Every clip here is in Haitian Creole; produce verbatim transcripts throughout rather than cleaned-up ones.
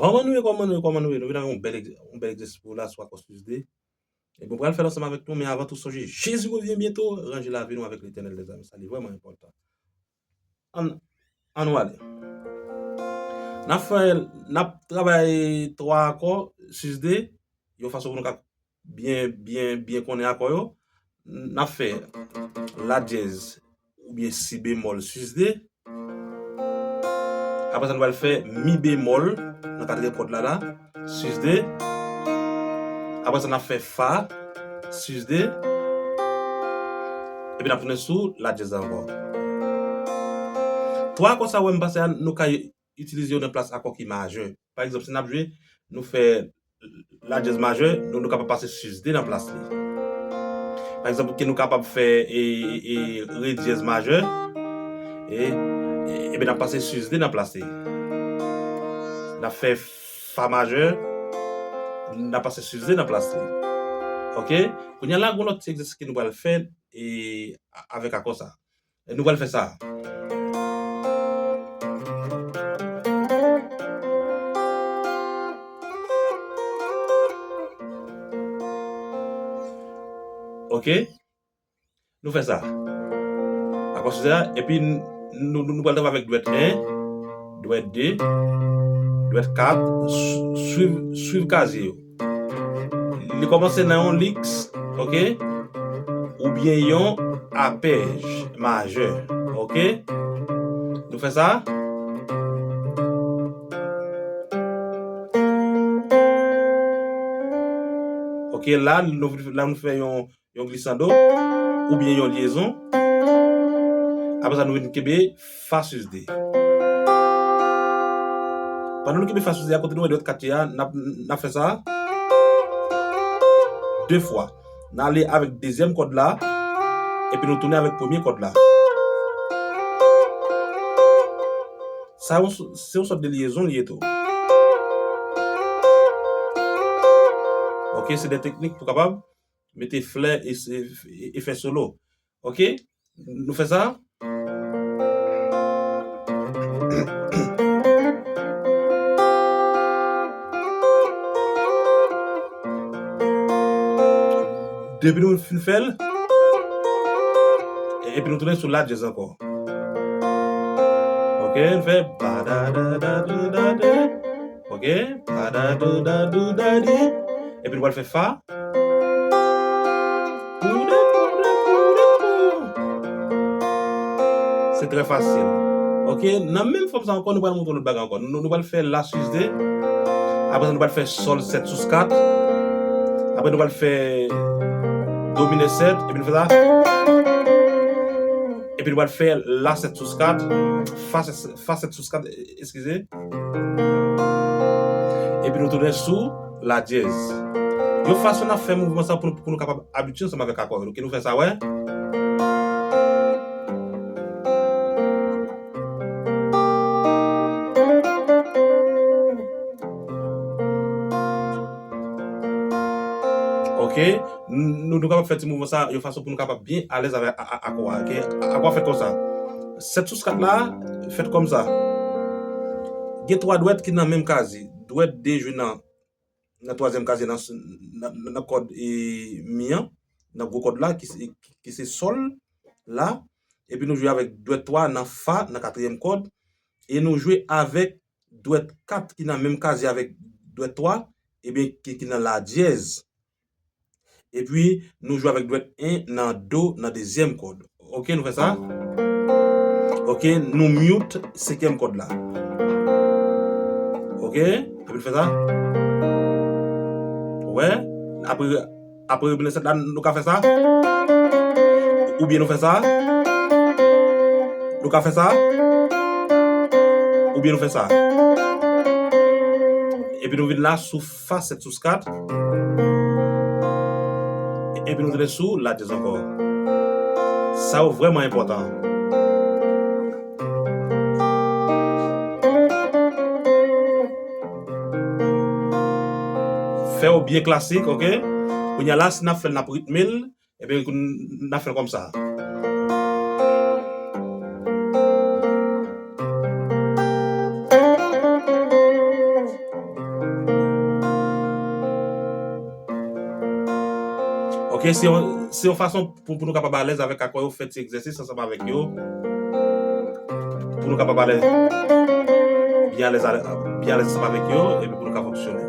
Kòman nou ye, kòman nou ye, kòman nou ye? Nou vin avèk yon bèl egz-, yon bèl egzèsis pou w la sou akò sis de. E bon, pral fè l ansanm avèk nou, men avan tou, sonje, Jezi revyen byento, ranje lavi nou avèk Letènèl, lèzanmi. Sa li vrèman enpòtan. Ann, ann nou ale. N ap fè, n ap travay twa akò sis de, yon fason pou nou ka byen, byen, byen konnen akò yo. N ap fè la dyèz oubyen si bemòl sis de. Apre sa, nou pral fè mi bemòl nan katriyèm kòd la, la, sis de. Apre sa, n ap fè fa sis de. Epi n ap tounen sou la dyèz la ankò. Twa akò sa w wè m pase a, nou ka itilize yo nan plas akò ki majè. Pa egzanp, si n ap jwe, nou fè la dyèz majè, nou, nou kapab pase sis de nan plas li. Pa egzanp, ke nou kapab fè e, e, e re dyèz majè, e, e, ebyen n ap pase sis de nan plas li. N ap fè fa majè, n ap pase sis de nan plas li. Oke? Kounye a la, gon lòt ti egzèsis ke nou pral fè e, a- avèk akò sa. E nou pral fè sa. Oke? Nou fè sa. Akò sis de a, epi n- nou, nou, nou pral travay avèk dwèt en, dwèt de, dwèt kat, swiv, swiv kazye yo. Li kòmanse nan yon liks, oke? Oubyen yon apèj majè, oke? Nou fè sa? Oke, la, nou, la nou fè yon, yon glisando, oubyen yon lyezon. Apre sa, nou vin kenbe fa sis de. Pandan nou kenbe fa sis de a, kote nou wè dwèt kat ye a, n ap, n ap fè sa de fwa. N ale avèk dezyèm kòd la, epi nou tounen avèk premye kòd la. Sa yon s- se yon sòt de lyezon li ye tou. Oke, se de teknik pou kapab mete flè e, e, e fè solo. Oke? Nou fè sa? Depi nou fin fè l, epi nou tounen sou la dyèz ankò. Oke, nou fè ba da da da dou da de. Oke, ba da dou da dou da di. Epi nou pral fè fa. Se trè fasil. Oke, nan menm fòm sa ankò, nou pral montre lòt bagay ankò. Nou, nou pral fè la sis de. Apre sa, nou pral fè sòl sèt sous kat. Apre, nou pral fè do minè sèt. Epi nou fè sa. Epi nou pral fè la sèt sous kat. Fa sèt, fa sèt sous kat, eskize. Epi nou tounen sou la dyèz. Yon fason n ap fè mouvman sa pou, pou nou kapab abitye ansanm avèk akò yo. Oke, nou fè sa, wè. Oke, n- nou, nou kapab fè ti mouvman sa yon fason pou nou kapab byen alèz avèk a- a- akò a, oke? Akò a fèt konsa. Sèt sous kat la fèt konsa. Gen twa dwèt ki nan menm kazye. Dwèt de jwe nan, nan twazyèm kazye nan, nan, nan kòd e, mi an, nan gwo kòd la, ki se, ki se sòl la. Epi nou jwe avèk dwèt twa nan fa, nan katriyèm kòd. E nou jwe avèk dwèt kat ki nan menm kazye avèk dwèt twa, ebyen, ki, ki nan la dyèz. Epi, nou jwe avèk dwèt en nan do, nan dezyèm kòd. Oke, nou fè sa. Oke, nou mute senkyèm kòd la. Oke, epi nou fè sa. Wè, apre, apre rebi nan sèt la, nou ka fè sa. Oubyen nou fè sa. Nou ka fè sa. Oubyen nou fè sa. Epi nou vin la sou fa sèt sous kat. Epi nou tounen sou la dyèz ankò. Sa yo vrèman enpòtan. Fè yo byen klasik, oke? Kounye a la, si n ap fè l, n ap ritme l, ebyen, n ap fè l kòmsa. Ok, se yon, se yon fason pou, pou nou kapab alèz avèk akò yo, fè ti egzèsis ansanm avèk yo. Pou nou kapab alèz, byen alèz, byen alèz ansanm avèk yo, epi pou nou ka fonksyone.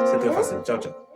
Se trè fasil. Tchaw, tchaw.